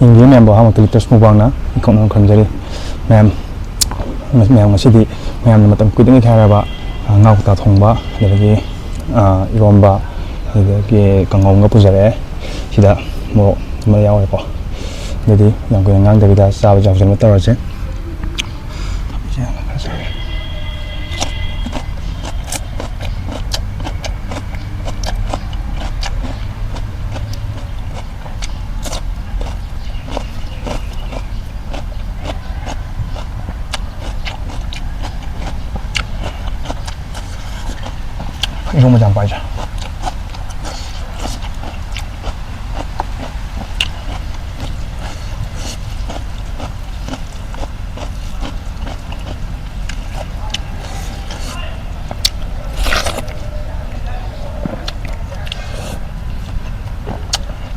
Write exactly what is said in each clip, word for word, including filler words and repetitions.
ꯌꯦꯡꯕꯤꯌꯨ ꯃꯌꯥꯝꯕꯨ ꯑꯍꯥꯟꯕꯃꯛꯇ ꯂꯤꯇꯔꯁ ꯃꯨꯛꯕꯥꯡꯅ ꯏꯀꯣꯛꯅꯅ ꯈꯨꯔꯨꯝꯖꯔꯤ꯫ ꯃꯌꯥꯝ, ꯃꯌꯥꯝ ꯉꯁꯤꯗꯤ ꯃꯌꯥꯝꯅ ꯃꯇꯝ ꯈꯨꯗꯤꯡꯒꯤ ꯍꯥꯏꯔꯕ, ꯑ, ꯉꯥ ꯀꯧꯇꯥ ꯊꯣꯡꯕ, ꯑꯗꯨꯗꯒꯤ, ꯑ, ꯏꯔꯣꯝꯕ, ꯑꯗꯨꯗꯒꯤ ꯀꯥꯡꯉꯧ ꯑꯃꯒ ꯄꯨꯖꯔꯛꯑꯦ꯫ ꯁꯤꯗ ꯃꯣꯔꯣꯛ ꯑꯃ ꯌꯥꯎꯔꯦꯀꯣ꯫ ꯑꯗꯨꯗꯤ ꯌꯥꯝ ꯀꯨꯏꯅ ꯉꯥꯡꯗꯕꯤꯗ ꯆꯥꯕꯁꯦ ꯍꯧꯖꯤꯟꯕ ꯇꯧꯔꯁꯦ꯫ ꯏꯔꯣꯝꯕ ꯌꯥꯝ ꯄꯥꯏꯖ꯫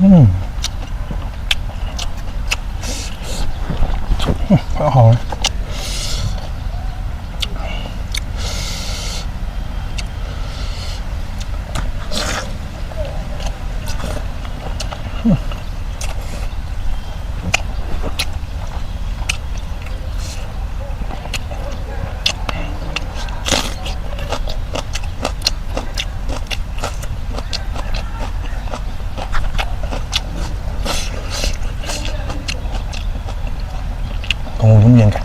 ꯎꯝ꯫ ꯎꯝ, ꯐꯖꯅ ꯍꯥꯎꯔꯦ꯫ ꯀꯥꯡꯉꯧꯗꯨꯝ ꯌꯦꯡꯒꯦ꯫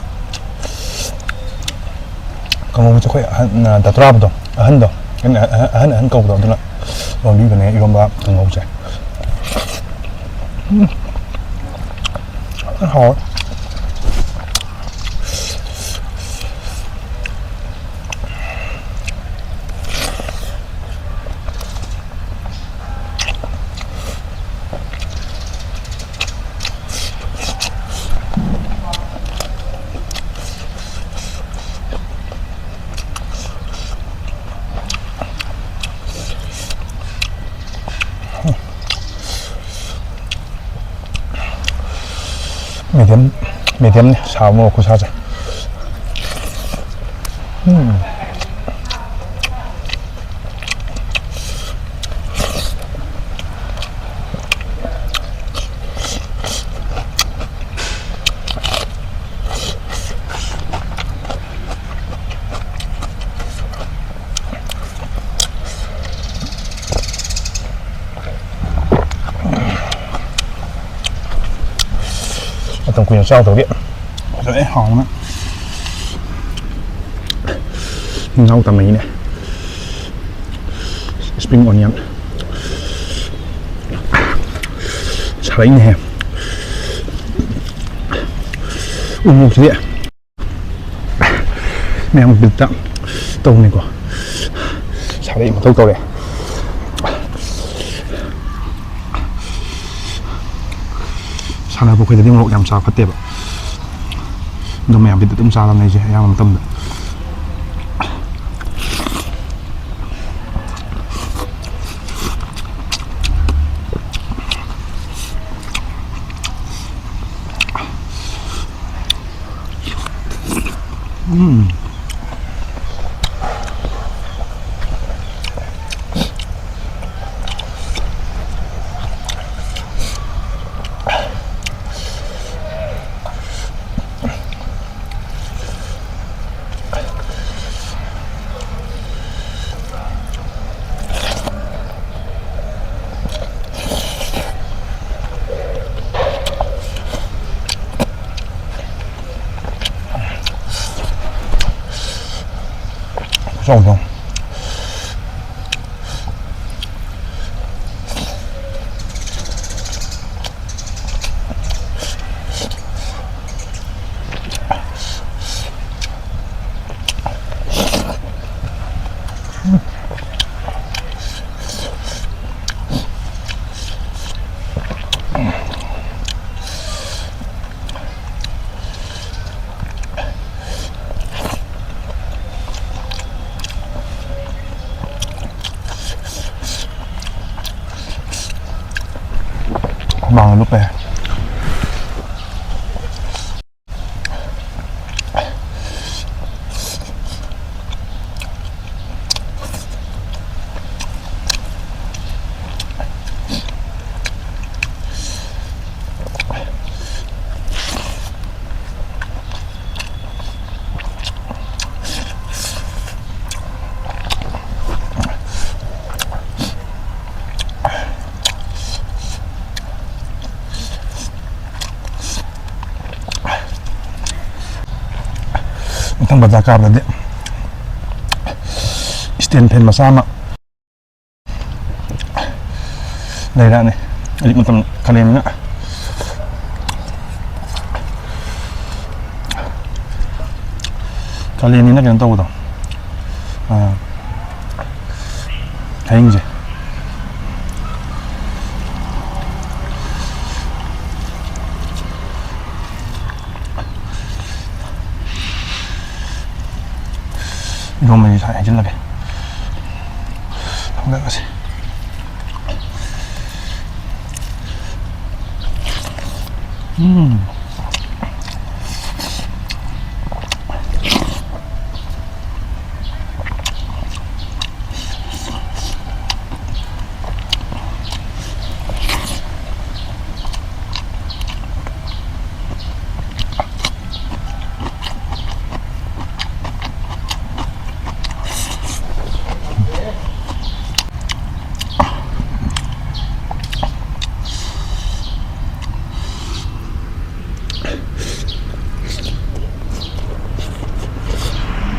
ꯀꯥꯡꯉꯧꯁꯦ ꯑꯩꯈꯣꯏ ꯑꯍꯟ, ꯑ, ꯗꯥꯇ꯭ꯔꯥꯕꯗꯣ, ꯑꯍꯟꯗꯣ, ꯑꯍꯟ, ꯑꯍꯟ, ꯑꯍꯟ ꯀꯧꯕꯗꯣ, ꯑꯗꯨꯅ ꯂꯣꯟꯕꯤꯕꯅꯦ ꯏꯔꯣꯝꯕ ꯀꯥꯡꯉꯧꯁꯦ꯫ ꯎꯝ꯫ ꯍꯥꯎꯋꯦ꯫ ꯃꯦꯗꯤꯌꯝ, ꯃꯦꯗꯤꯌꯝꯅꯤ ꯁꯥꯕ ꯃꯣꯔꯣꯛ ꯈꯨꯁꯥꯁꯦ꯫ ꯎꯝ꯫ ꯃꯇꯝ ꯀꯨꯏꯅ ꯆꯥꯗꯧꯔꯤ꯫ ꯐꯖꯔꯦ, ꯍꯥꯎꯅ꯫ ꯏꯅꯥꯎ ꯇꯝꯃꯛꯏꯅꯦ꯫ Spring onion꯫ ꯁꯥꯔꯛꯏꯅꯦꯍꯦ꯫ ꯎꯃꯣꯔꯣꯛꯁꯤꯗꯤ ꯃꯌꯥꯝ ꯕꯤꯠꯇ ꯇꯧꯅꯤꯀꯣ꯫ ꯁꯥꯔꯛꯏ ꯃꯊꯧ ꯇꯧꯔꯦ꯫ ꯁꯥꯟꯅꯕ ꯑꯩꯈꯣꯏꯗꯗꯤ ꯃꯣꯔꯣꯛ ꯌꯥꯝ ꯆꯥꯕ ꯐꯠꯇꯦꯕ꯫ ꯑꯗꯣ ꯃꯌꯥꯝ ꯕꯤꯠꯇ ꯑꯗꯨꯝ ꯆꯥꯔꯕꯅꯦ ꯑꯩꯁꯦ ꯑꯌꯥꯝꯕ ꯃꯇꯝꯗ꯫ ꯎꯝ꯫ ꯆꯥꯎꯗ꯭ꯔꯣ? ꯍꯨꯃꯥꯡ ꯂꯨꯞꯄꯦ꯫ ꯃꯊꯪ ꯕꯖꯥꯔ ꯀꯥꯕꯗꯗꯤ stand fan ꯃꯆꯥ ꯑꯃ ꯂꯩꯔꯛꯑꯅꯤ꯫ ꯍꯧꯖꯤꯛ ꯃꯇꯝ ꯀꯥꯂꯦꯟꯅꯤꯅ꯫ ꯀꯥꯂꯦꯟꯅꯤꯅ ꯀꯩꯅꯣ ꯇꯧꯕꯗꯣ, ꯑꯥ, ꯍꯌꯤꯡꯁꯦ꯫ ꯏꯔꯣꯝꯕꯁꯤ ꯁꯥꯏ ꯍꯩꯖꯤꯜꯂꯒꯦ꯫ ꯊꯥꯡꯗꯔꯁꯤ꯫ ꯎꯝ꯫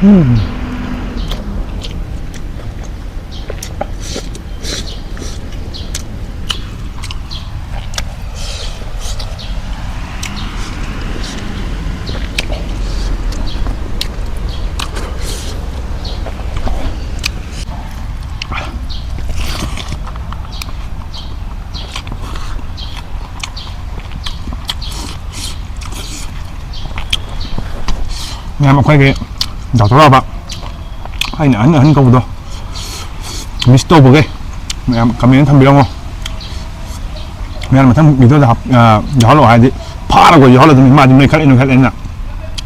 ꯎꯝ꯫ ꯃꯌꯥꯝ ꯑꯩꯈꯣꯏꯒꯤ ꯗꯥ ꯊꯣꯔꯥꯕ, ꯑꯩꯅ ꯑꯍꯟ ꯑꯍꯟ ꯀꯧꯕꯗꯣ miss ꯇꯧꯕꯒꯩ ꯃꯌꯥꯝ comment ꯊꯝꯕꯤꯔꯝꯃꯣ꯫ ꯃꯌꯥꯝ ꯃꯊꯪ video ꯗ ꯍꯥꯞ-, ꯑ, ꯌꯥꯎꯍꯜꯂꯛꯑꯣ ꯍꯥꯏꯗꯤ ꯐꯥꯔꯒ ꯌꯥꯎꯍꯜꯂꯗꯕꯅꯤ꯫ ꯃꯥꯗꯤ ꯅꯣꯏꯈꯠꯂꯦ ꯅꯣꯏꯈꯠꯂꯦꯅ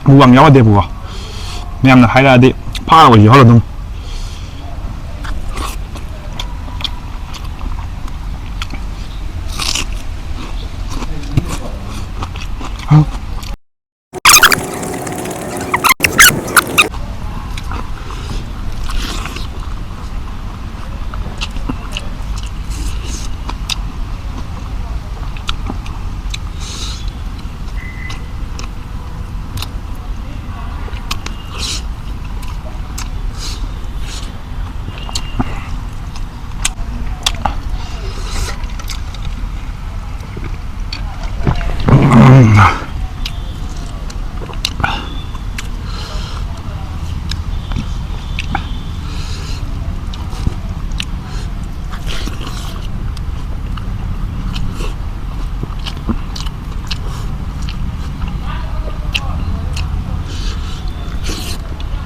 ꯃꯨꯛꯕꯥꯡ ꯌꯥꯎꯍꯟꯗꯦꯕꯀꯣ꯫ ꯃꯌꯥꯝꯅ ꯍꯥꯏꯔꯛꯑꯗꯤ ꯐꯥꯔꯒ ꯌꯥꯎꯍꯜꯂꯗꯕꯅꯤ꯫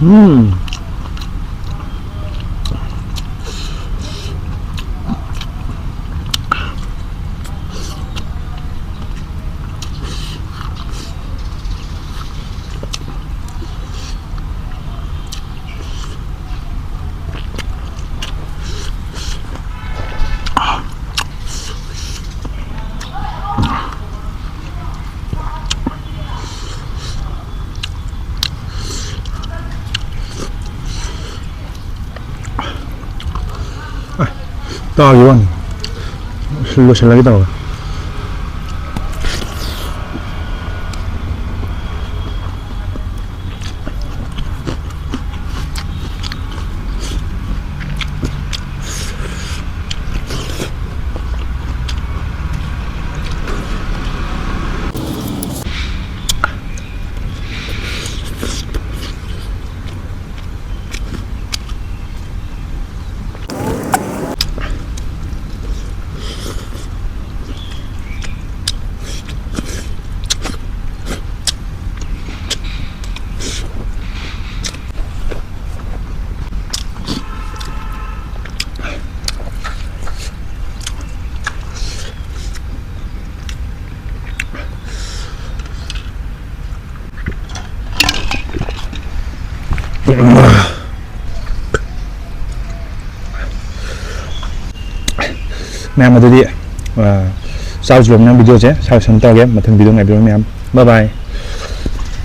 ꯎꯝ꯫ ꯇꯥꯒꯤ ꯋꯥꯅꯤ꯫ ꯂꯣꯏꯁꯤꯜꯂꯒꯦ ꯇꯧꯔꯒ꯫ ꯃꯌꯥꯝ ꯑꯗꯨꯗꯤ, ꯑ, ꯆꯥꯕꯁꯨ ꯂꯣꯏꯅ ꯚꯤꯗꯤꯑꯣꯁꯦ ꯁ꯭ꯋꯥꯏ ꯁꯨꯝ ꯇꯧꯔꯒꯦ꯫ ꯃꯊꯪ ꯚꯤꯗꯤꯑꯣ ꯉꯥꯏꯕꯤꯔꯣ ꯃꯌꯥꯝ꯫ ꯕꯥꯏ ꯕꯥꯏ꯫